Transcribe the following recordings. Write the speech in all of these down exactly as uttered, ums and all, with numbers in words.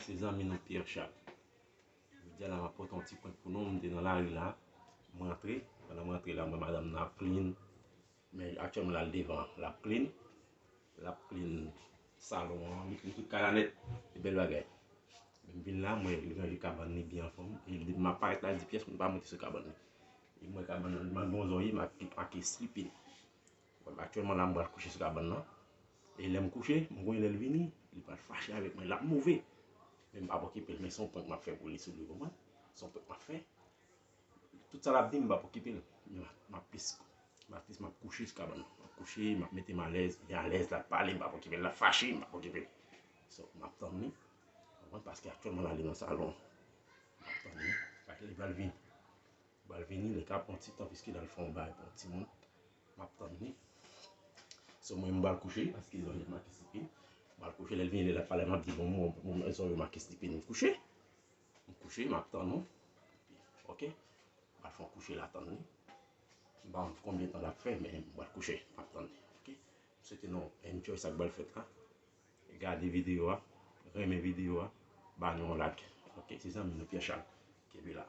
Se zanmi nou Pierre Charles. Jodi a la m ap pote yon ti prank pou nou. M te nan lari la. M rantre. Pandan m rantre la, m wè madanm nan ap clean. Men aktyèlman l al devan, l ap clean. L ap clean salon an, li clean tout kay la nèt. Se bèl bagay. Men m vin la, m wè li ranje kabann li byen anfòm. E depi m ap parèt la, l di pyès moun pa monte sou kabann li. E m wè kabann nan, li mande yon zòrye, m ap make sleeping. Bon, aktyèlman la, m pral kouche sou kabann nan. E lè m kouche, m konnen lè l vini, li pral fache avèk mwen, l ap move. Men m p ap okipe l, men se yon prank m ap fè pou li, si w vle konprann. Se yon prank m ap fè. Tout sa l ap di m, m p ap okipe l. Men m ap, m ap plis, m ap plis, m ap kouche sou kabann nan. M ap kouche, m ap mete m alèz, li alèz, l ap pale, m p ap okipe l, l ap fache, m p ap okipe l. So, m ap tann li. Konprann? Paske aktyèlman la, li nan salon. M ap tann li. Paske li pral vini. Li pral vini, li ka pran ti tan, piske l al fè yon bagay pou yon timoun. M ap tann li. So, mwen, m pral kouche, paske zòrye make sleeping. M pral kouche, lè l vini, lè l ap pale, m ap di, bon, bon, bon, zòrye make sleeping, m kouche. M kouche, m ap tann ou. Ok? M pral fè yon kouche la, tann li. M pa konn konbyen tan l ap fè, men m pral kouche, m ap tann li. Ok? M swete nou enjoy sa k pral fèt la. Gade videyo a, renmen videyo a, ba nou yon like. Ok? Se zanmi nou Pierre Charles. Kenbe la.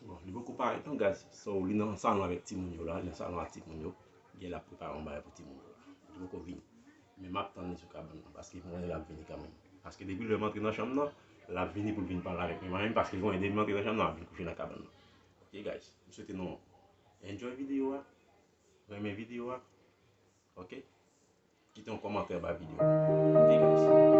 Bon, li poko parèt non, guys. So, li nan salon avèk timoun yo la, li nan salon ak timoun yo. Gen l ap prepare yon bagay pou timoun yo la. Li poko vini. Men m ap tann li sou kabann nan, paske m konnen l ap vini kanmenm. Paske depi lè m antre nan chanm nan, l ap vini pou l vin pale avèk mwen, paske l konnen depi m antre nan chanm nan, l ap vin kouche nan kabann nan. Ok, guys, m swete nou enjoy videyo a, renmen videyo a. Ok? Kite yon kòmantè anba videyo. Ok, guys?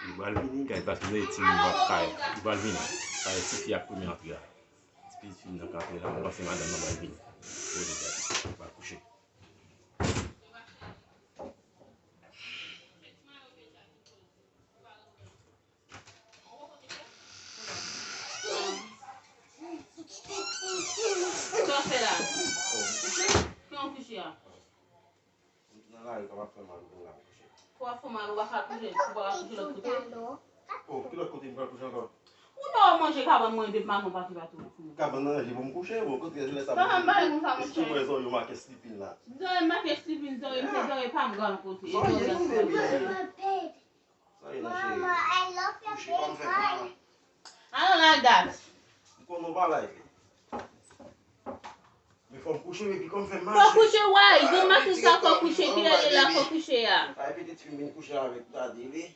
Li pral vini, guys, paske nou timoun ap kay. Li pral vini. Sa e tifi ak premye antre la. Ti pitit fi nan ka antre la, mwen panse madanm nan pral vini. Poze tèt li, li pral kouche. Sa w fè la? Ki w kouche a? M nan lari, kò m ap fè mal, m vin la kouche. Kò w ap fè w mal, ou pa ka kouche, ou pa ka kouche lòt kote? Oh, ki lòt kote m pral kouche ankò? Ou nan manje kabann mwen depi maten w pati pati w fini. Kabann nan ranje pou m kouche, bon, kote lè sa. Kòman m pa wè konsa, monchè? Èske w wè zòrye w make sleeping la? Zòrye make sleeping, zòrye m se zòrye pa m gran kote. Zòrye nou, baby. Sa ye non, cheri. Kouche, kòm fè mal. I don't like that. M konnen w pa like li. Men fò m kouche, baby, kòm fè mal. Fò kouche, why? Granma se sa, fò kouche, kilè li la, fò kouche a. Ay, pitit fi m vin kouche avèk daddy li.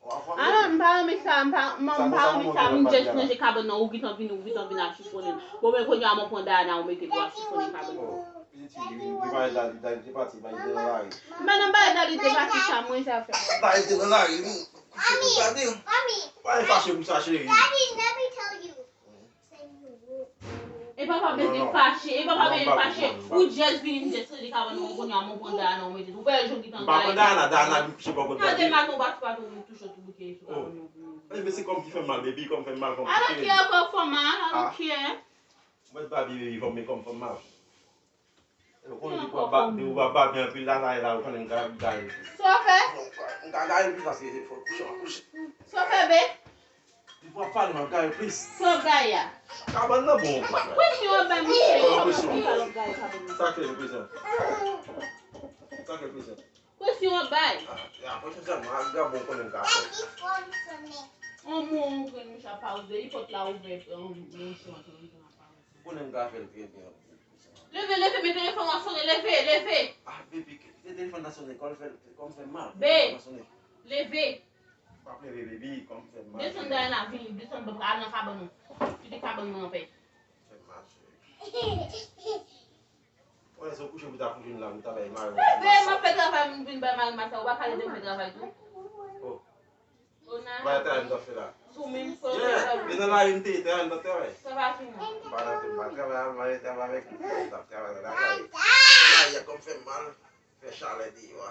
Ah, m pa renmen sa, m pa, m, m pa renmen sa, m just ranje kabann nan, ou gentan vin, ou gentan vin ap chifonnen. Bon, men kounye a, mwen pran Dayana, ou mete pou ap chifonnen kabann nan. Oh, pitit fi, li, li pa, li, li pati, li te nan lari. M pa nan bagay Dali te pati sa, mwen sa fè. Dali te nan lari, wi. Gade. Pa fache pou sa, cheri. E papa bezwen fache, e papa bezwen fache. Ou just vini, m just rele kabann nan, kounye a, mwen pran Dayana, ou mete. Ou wè jan w gentan gaye. M pa pran Dayana, Dayana vin kouche bò kot Dali. Gade maten w pati, pati, ou touche tou bouke sou kabann nan pou nou. E, men se kò m ki fè m mal, baby, kò m fè m mal, kò m kouche. I don't care, kò w fè w mal, I don't care. Mwen, baby, baby, kò m, men kò m fè m mal. Ou konnen depi w ap ba-, depi w ap babe anpil la, la, la, ou konnen m ka gaye plis. Sa w fè? M ka gaye plis paske fò kouche, kouche. Sa w fè, be? Depi w ap pale, m ap gaye plis. Sa w gaye a? Kabann nan bon. Presyon an bay mwen cheri. Presyon. Sa k fè presyon? Sa k fè presyon? Presyon an bay. Ah, ya, presyon sèlman, ak granmoun konnen m ka fè. On moun ou grenn mouch ap pawouze, li pot la ouvè, on, on chwa, on chwa. Konnen m ka fè l trè byen. Leve, leve, men telefòn nan sonnen, leve, leve. Ah, baby, kite telefòn nan sonnen, kò l fè, kò m fè mal. Be, leve. M ap leve, baby, kò m fè mal. Desann dèyè la, vini, desann, al nan kabann ou. Kite kabann mwen anpè. Fè mal, cheri. Wè, se w kouche pou ta kouche la, pou ta bay mari w. Bebe, m ap fè travay, m vin bay mari m sa, ou pa ka ede m fè travay tou? Oh. Ona. Bay travay m t ap fè la. Sou menm fò. Yeah, men nan lari m te ye, travay m t ap travay. Sa pa fini. M pa nan, m pa travay, m pa travay avèk ou. M t ap travay nan lakay. Nan lari a kò m fè m mal, fè chalè deyò a.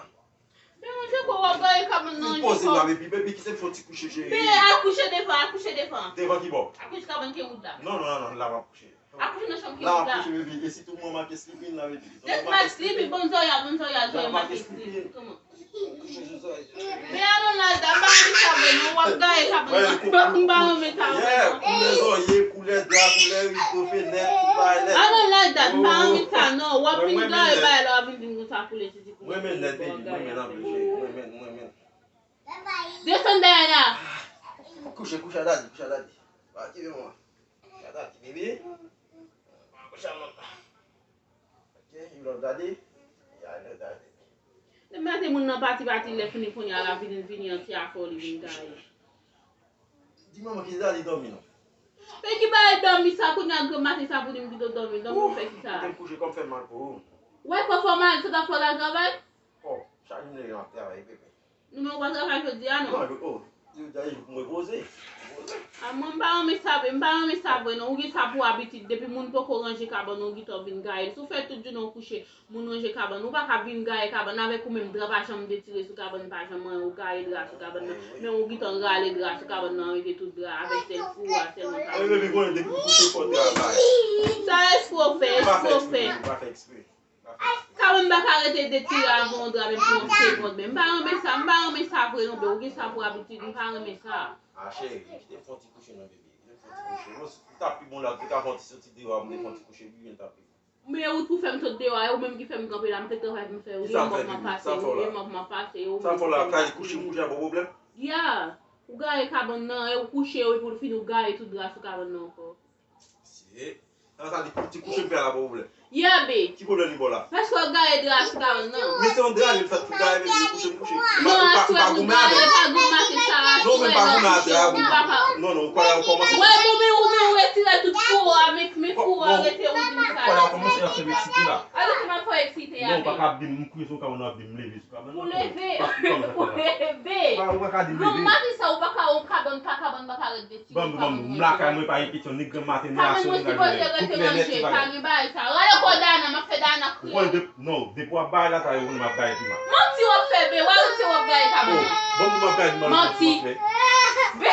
Men manje kò w ap gaye kabann nan. Poze la, baby, baby, kite m fè yon ti kouche, cheri. Men al kouche devan, al kouche devan. Devan ki bò? Al kouche kabann ki wout la. Non, non, non, non, la m ap kouche. Al kouche nan chanm ki wout la. La m ap kouche, baby, e si tou mwen make sleeping la, baby. Just make sleeping, bon zòrèy, bon zòrèy, zòrèy make sleeping. Kòman? Men al nan lari a, m pa anvi sa vre non, w ap gaye kabann nan. M pa renmen sa vre non. Yeah, koulè zòrye, koulè dra, koulè rido, fenèt, tout bagay nèt. Al nan lari a, m pa renmen sa non, w ap vin gaye bagay la, w ap vin di m konsa koulè. Mwen renmen nèt, baby. Mwen renmen anpil, cheri. Mwen renmen, mwen renmen. Desann dèyè la. Kouche, kouche a dadi, kouche a dadi. Pa kite mwen. Kouche a dadi, baby. Kouche a mama. Ok, you love daddy? Yeah, I love daddy. Depi maten moun nan pati, pati, lè fini kounye a la vini, vini an ti afè li vin gaye. Di manman kite dadi dòmi non. Men ki bagay dòmi sa, kounye a granmaten sa pou li m pito dòmi, dòmi pou fè ki sa? Kite m kouche kò m fè mal pou ou. Wè kò fè w mal, sa ta fè w al travay? Oh, chak jounen yo ap travay, bebe. Nou menm ou pa travay jodi a non? Non, oh, jodi a se jou pou m repoze. Repoze. A mwen m pa renmen sa vre, m pa renmen sa vre non. Ou gen sa pou abitid, depi moun poko ranje kabann ou gentan vin gaye. Si w fè tout jounen w kouche, moun ranje kabann, ou pa ka vin gaye kabann avèk ou menm dra pa janm detire sou kabann pa janm anyen, ou gaye dra sou kabann nan. Men ou gentan rale dra sou kabann nan, rete tout dra avèk sèl fou a, sèlman kabann. Anyen, bebe, konnen depi m kouche fò travay. Sa espre w fè, espre w fè. Pa fè ekspre, pa fè ekspre. Kabann pa ka rete detire avan yon dra menm pou yon segonn, men m pa renmen sa, m pa renmen sa vre non, bebe, ou gen sa pou abitid, m pa renmen sa. A cheri, kite m fè yon ti kouche non, bebe. Kite m fè yon ti kouche. Mwen, m ta pi bon la, m te ka fè yon ti soti deyò a, m te fè yon ti kouche, bebe, m ta pi bon. Men ou tou fè m sot deyò a, e ou menm ki fè m kanpe la, m te travay pou m fè, ou gen mòp m ap pase, ou gen mòp m ap pase, e ou menm ki fè m kanpe. Sa m fè w la, kay kouche m kouche a pa pwoblèm? Ya, ou gaye kabann nan, e ou kouche, epi pou l fini, ou gaye tout dra sou kabann nan ankò. Mesye, sa sa di pou ti kouche m fè a la pa pwoblèm. Yeah, be. Ki pwoblèm li ba w la? Paske w ap gaye dra sou kabann nan. Men se yon dra li fèt pou gaye, men li kouche m kouche. Non, aswè pou gaye, pa goumen avè l. Non, men pa goumen avè l. Non, non, ou pa, ou kòmanse. Wè, bon, men ou, men ou retire tout fou a, men, men fou a rete ou di m sa. Ou pa kòmanse ap fè m eksite la. Alò, se pa fò eksite a. Non, ou pa ka ap di m, m kouche sou kabann nan, ap di m leve. Pou leve. Pou leve. Ou pa ka di m leve. Granmaten sa, ou pa ka, ou kabann pa kabann pa ka ret detire. Ban m, ban m, m lakay mwen, pa gen kesyon, ni granmaten, ni aswè, ni lajounen. Kabann mwen sipoze rete ranje, pa gen bagay sa. Rale kò Dayana, m ap fè Dayana kriye. Ou konnen de, non, depi w ap bay la, sa yo konnen m ap bay pi mal. Manti w ap fè, be, w ap rete w ap gaye kabann nan. Bon, m ap gaye pi mal, manti. Be, be,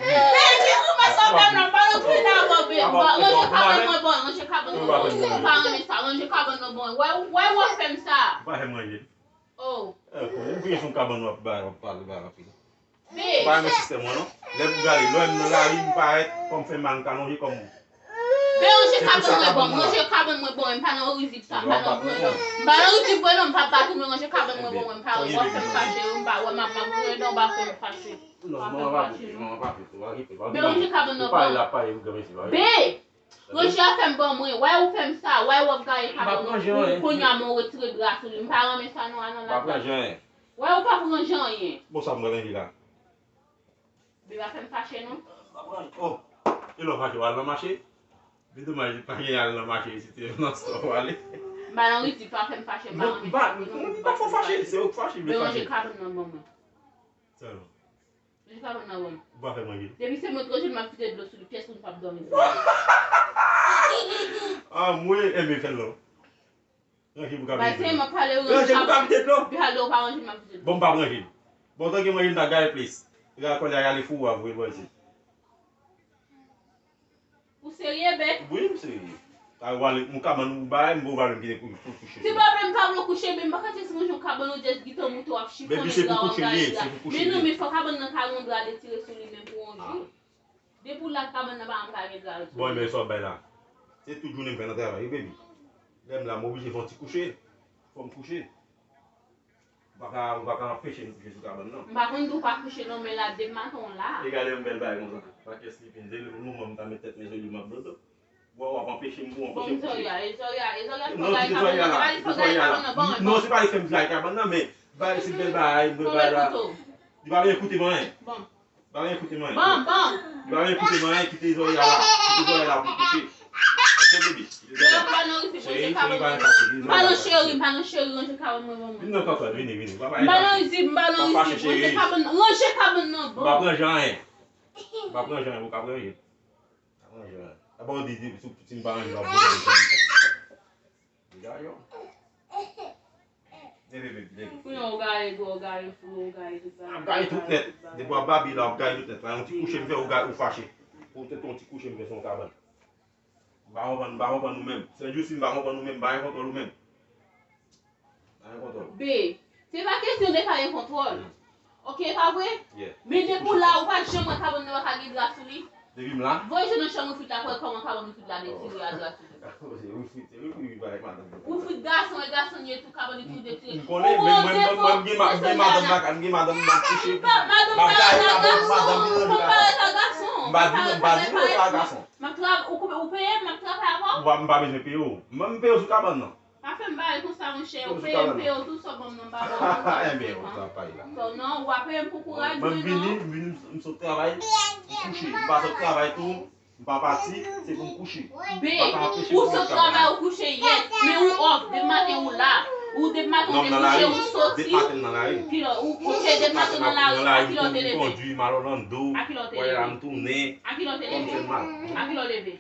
be, di ou mwen sa w fè m nan, m pa nan kriye nan avè w, be. Ranje kabann mwen, bon, ranje kabann mwen, bon. M pa renmen sa, ranje kabann nan, bon. Wè, wè, w ap fè m sa. Ou pa fè m ranje. Oh. Eh, ou gen sou kabann w ap bay, w ap pale bay anpil. Be. Ou pa renmen sistèm mwen non. Lè m gade, lè m nan lari, m parèt, kò m fè mal, m ka lonje kò m. Be, ranje kabann mwen bon, ranje kabann mwen bon, m pa nan rizib sa, m pa nan rizib vre non, m pa bat ou non, ranje kabann mwen bon, m pa, w ap fè m fache, m pa, wè m ap, m ap grenn, w ap fè m fache. Non, manman pa pete, manman pa pete, w a rete, w a rete. Be, ranje kabann nan bon. Ou pale la, pale, ou granmesi, w a rete. Be. Ranje afè m ban mwen. Wè ou fè m sa. Wè w ap gaye kabann nan pou kounye a men w retire dra sou li. M pa renmen sa non, a nan ladan. M p ap ranje anyen. Wè ou p ap ranje anyen. Bon, sa m pral ranje la? Be pa fè m fache non. M p ap ranje. Oh, e lè w fache w al nan mache? Li domaj pa gen al nan mache isit, se nan stò w ale. M pa nan rizib, pa fè m fache, m pa renmen sa vre non. M pa fè w fache, se ou k fache, m fache. Be ranje kabann nan ban mwen. Sèlman. Ranje kabann nan ban m. Ou pa fè manje. Depi se mwen k ranje l, m ap kite dlo sou li, pyès moun p ap dòmi. Ah, mwen, enben fè l non. Ranje pou ka kite dlo. Bay se m ap pale, ou ranje pou ka kite dlo. Pi al dlo, ou pa ranje, m ap kite dlo. Bon, m p ap ranje. Bon, tanke manje m ta gaye plis. Egal kòlè a ale fou a voye l bò isit. Ou serye, be? Wi, m serye. Kay ou ale, yon kabann ou bay, m ba w vale m kite pou, pou kouche. Se pa vle m pa vle w kouche, be m pa ka just ranje yon kabann ou just gentan moute w ap chifonnen dra w ap gaye dra. Men non, men fò kabann nan ka gen yon dra detire sou li menm pou yon jou. Depi w la kabann nan pa janm ka gen dra sou li. Bon, men sa w bay la. Se tout jounen m fè nan travay, wi, baby. Lè m la, m oblije fè yon ti kouche. Fò m kouche. Ou pa ka, ou pa ka anpeche m kouche sou kabann nan. M pa konn di w pa kouche non, men la depi maten w la. E gade yon bèl bagay konsa. Pa kè sleeping, se le moman m ta met tèt mwen sou li, m ap dodo. Bon, w ap anpeche m pou anpeche m kouche. Bon, Zoya, e Zoya, e Zoya fò gaye kabann nan, se pa li fò gaye kabann nan, bon. Non, se pa li fè m gaye kabann nan, men bagay se bèl bagay, m wè bagay la. Li pa vle koute m anyen. Bon. Li pa vle koute m anyen. Bon, bon. Li pa vle koute m anyen, kite Zoya la. Kite Zoya la pou kouche. Ok, baby? Kite Zoya. Ranje kabann nan. M pa nan cheri, m pa nan cheri, ranje kabann mwen ban mwen. Vin nan kanpè, vini, vini. M pa nan rizib, m pa nan rizib, ranje kabann nan, ranje kabann nan ban m. M pa pran jan anyen. M pa pran jan anyen, ou ka pran jan. M pa pran jan anyen. Apa w di, di, si, si m pa ranje, w ap vole. Degaje w. Leve, baby, leve. Kounye a w gaye dlo, w gaye fou, w gaye tout bagay. M ap gaye tout nèt. Depi w ap babi la, w ap gaye tout nèt. Pa yon ti kouche m fè, ou gaye, ou fache. Pou w te yon ti kouche m fè sou yon kabann. M pa konprann, m pa konprann ou menm. Sèl jousi m pa konprann ou menm, m pa gen kontwòl ou menm. M pa gen kontwòl. Be, se pa kesyon de pa gen kontwòl. Ok, e pa vre? Men depi w la, ou pa janm wè kabann nan pa ka gen dra sou li? Depi m la? Voye je nan chanm Wilfrid la, pou wè kòman kabann Wilfrid la detire a dra sou li. Wilfrid, se Wilfrid ki pale ak madanm. Wilfrid gason, e gason li ye tou, kabann li tou detire. M konnen, men mwen, mwen, mwen, m gen ma-, m gen madanm lakay, m gen madanm m ap kouche. M ap gaye kabann pou madanm vin ranje kabann. M pa di, m pa di nou pa gason. M ap tra-, ou koupe, ou peye m, m ap travay avè w. M pa, m pa bezwen peye w. Mwen, m peye w sou kabann nan. Pa fè m bagay konsa, monchè. Ou peye m, peye w tou, sa w ban m nan, m pa ba w. Enben, ou travay la. Non, ou pa peye m pou kouraj mwen, non. Mwen, m vini, m vini, m sot travay, m kouche. M pa sot travay tou, m pa pati, se pou m kouche. Be, ou sot travay, ou kouche, yes. Men ou off, depi maten ou la. Ou depi maten ou te kouche, ou soti. Depi maten m nan lari. Kilè, ou, ok, depi maten ou nan lari, a kilè w te leve? M kondui, m al Orlando, wè la m tounen, kòm fè m mal. A kilè w te leve? A kilè w leve?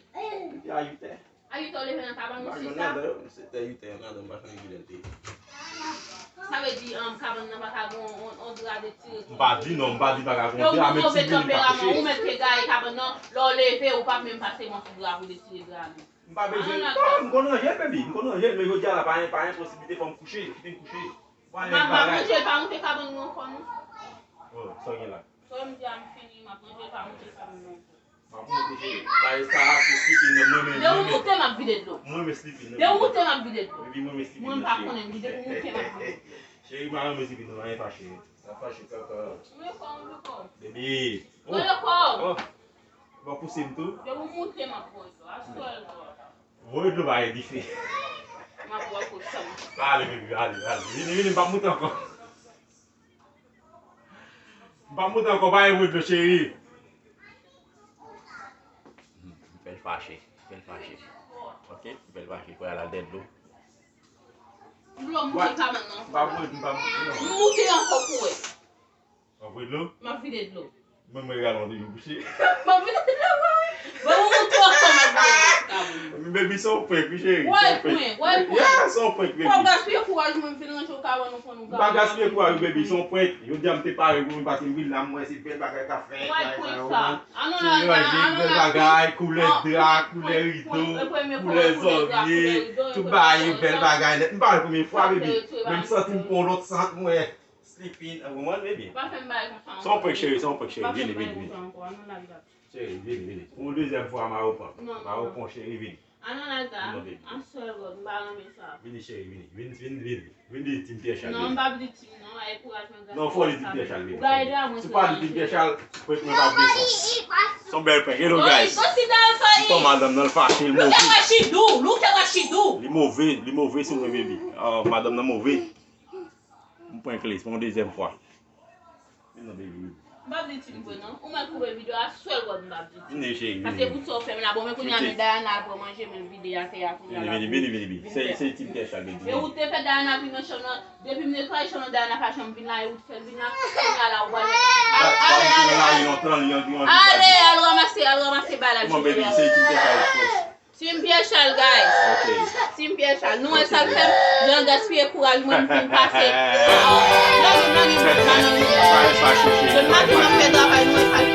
Depi a uit è. A uit è w leve nan kabann ou sot la? Sèt è, uit è, madanm pa chanje lè l te ye. Sa vle di, um, kabann nan pa ka gon on, on dra detire tou. M pa di non, m pa di pa ka gon dra, men ti bebe m ka kouche. Ou mèt te gaye kabann nan, lè w leve, ou p ap menm pase yon ti dra pou detire dra, non. M pa bezwen, non, m konn ranje l, baby, m konn ranje l, men jodi a la, pa gen, pa gen posiblite, fò m kouche, kite m kouche. M ap, m ap ranje l, pa moute kabann nou ankò, non. Oh, sa w gen la? Sa w m di a, m fini, m ap ranje l, pa moute kabann nou ankò. M ap moute, cheri. Bagay sa a, se sleeping nan mwen, men, depi w moute, m ap vide dlo. Mwen, men sleeping nan. Depi w moute, m ap vide dlo. Baby, mwen, men sleeping nan, cheri. Mwen, m pa konnen, m vide, m moute, m ap vide dlo. Cheri, pa renmen sleeping nan, pa gen fache. Sa fache, kaka. Mwen kò, mwen kò. Baby. Oh. Mwen kò. Oh. Bon, pouse m tou. Depi w moute, m ap voye dlo. Aswè l dlo. Voye dlo, pa gen dife. M ap wè kote sa m. Ale, baby, ale, ale. Vini, vini, m p ap moute ankò. M p ap moute ankò, pa envwe dlo, cheri. Bèl fache, bèl fache. Ok, bèl fache, kounye a la dèyè dlo. Dlo moute kabann nan. M p ap moute, m p ap moute, non. M moute ankò pou wè. W ap vide dlo? M ap vide dlo. Mwen, mwen egalman toujou kouche. M ap vide dlo, wi. Bon, ou twò fò, m ap vide dlo. Baby, se yon prank, wi, cheri. Se yon prank. Wè prank, wè prank. Yeah, se yon prank, baby. Fò w gaspiye kouraj mwen, m vin ranje w kabann ou konn ou gaye. M pa gaspiye kouraj, baby, se yon prank. Jodi a m te pare pou mwen pase m vin la, m wè se bèl bagay k ap fèt, bagay sa yo, man. Ti ranje, bèl bagay, koulè dra, koulè rido, koulè zòrye, tout bagay yo bèl bagay nèt. M pa wè premye fwa, baby. Men m santi m pran yon lòt sant, m wè. Sleeping, ou konprann, baby? Pa fè m bagay konsa ankò. Se yon prank, cheri, se yon prank, cheri. Vini, vini, vini. Pa fè m bagay konsa ankò, an nou lage la. Cheri, vini, vini. Pou yon dezyèm fwa, m a reprann. Non, non, non. M a reprann, cheri, vini. An nou lage la. Non, baby. An sèl gòd, m pa renmen sa. Vini, cheri, vini. Vini, vini, vini. Vini di Team Pierre Charles, vini. Non, m pa vle di Team, non. Ay, kouraj mwen, gason. Non, fò li di Pierre Charles, baby. Ou gaye dra mwen. Si w pa di Team Pierre Charles, prank mwen p ap gen sans. Se yon bèl prank. Hello, guys. M pran madanm nan, l fache, l move. Look at what she do. Look at what she do. Li move, li move sou mwen, baby. Ah, madanm nan move. M prank li, se yon dezyèm fwa. Vin non, baby, vin. M p ap di Team vre non. Ou mèt koupe videyo a, sèl gòd m p ap di Team. Vini, cheri, vini. Paske pou sa w fè m la, bon, men kounye a, men Diana al pran manje, men l vide atè a, kounye a la. Vini, vini, vini, vini. Se, se Team Pierre Charles, baby. E ou te fè Diana vin nan chanm nan. Depi m netwaye chanm nan, Diana pa janm vin la, e ou t fè l vin la. Kounye a la, ou pral. Ale, ale, ale. Ale, al ranmase, al ranmase bagay la. Come on, baby, se Team Pierre Charles. Team Pierre Charles, guys. Ok. Team Pierre Charles. Nou wè sa l fè m? Jan gaspiye kouraj mwen, m fin pase. Love you, love you, love you. Jan maten m ap fè travay, nou wè sa l